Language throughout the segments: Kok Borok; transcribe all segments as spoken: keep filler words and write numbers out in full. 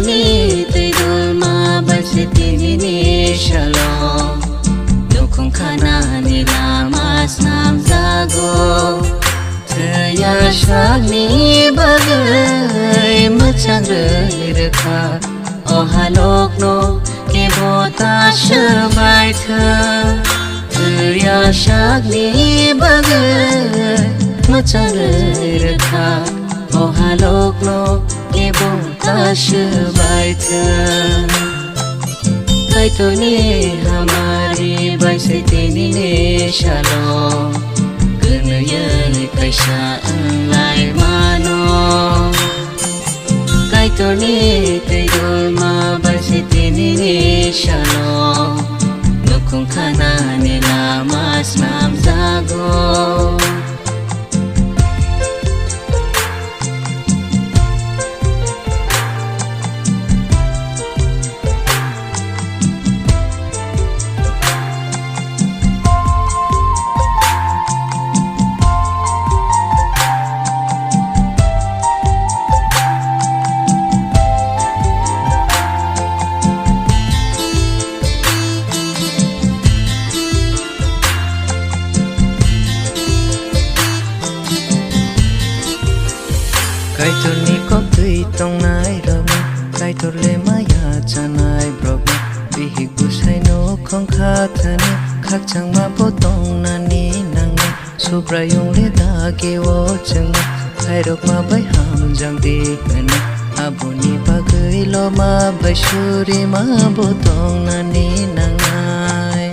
Ni twi dulma bai se tini ni salo, nukhung khanani lama snamjago. Thwiya sakni bagwi mwchang rwi rwkha, o halokno kebo ta swbai thwng. Thwiya sakni bagwi mwchang rwi rwkha, o halokno kebo ta swbai thwng. Kaitorni hamari bai se tini ni salo, kwnwi kaisa wnglai mano. Kaitorni twi dulma bai se tini ni salo, nukhung khanani lama snamjago. Kaitorni koktwi tongnai rokno, Kaitor le maya chanai borokno, bihik bwsai nukhung kha thani, khakchangma bo tongnani nangnai. Subraiyung le dagi o chwngno, khairokma bai hamjakdi hwnwi, aboni bagwi loma bai surima bo tongnani nangnai.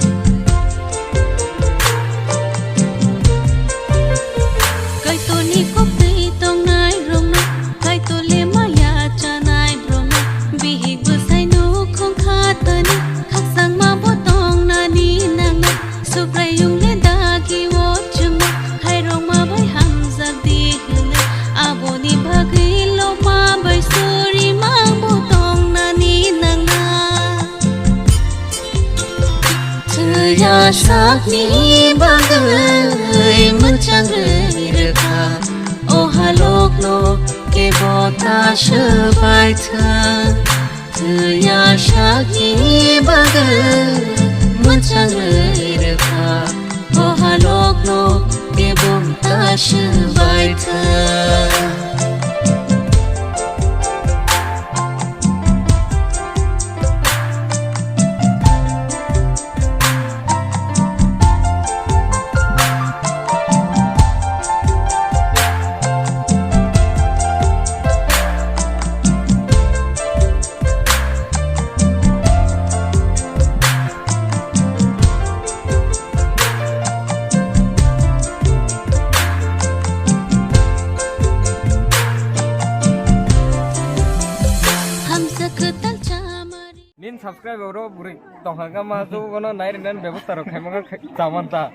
Kaitorni koktwi tongnai rokno, Kaitor le maya chanai borokno, bihik bwsai nukhung kha thani, khakchangma bo tongnani nangnai. Subraiyung le dagi o chwngno, khairokma bai hamjakdi hwnwi, aboni bagwi loma bai surima bo tongnani nangnai. Thwiya sakni bagwi mwchang rwi rwkha, o halokno kebo ta swbai thwng. Thwiya sakni bagwi mwchang rwi rwkha, o halokno kebo ta swbai thwng. Hamsa kwtal chamari. Nini subscribe rok bwrwi tongkha kha ma, jotono nai rwnani bebosta rok khaima kha chamani ta.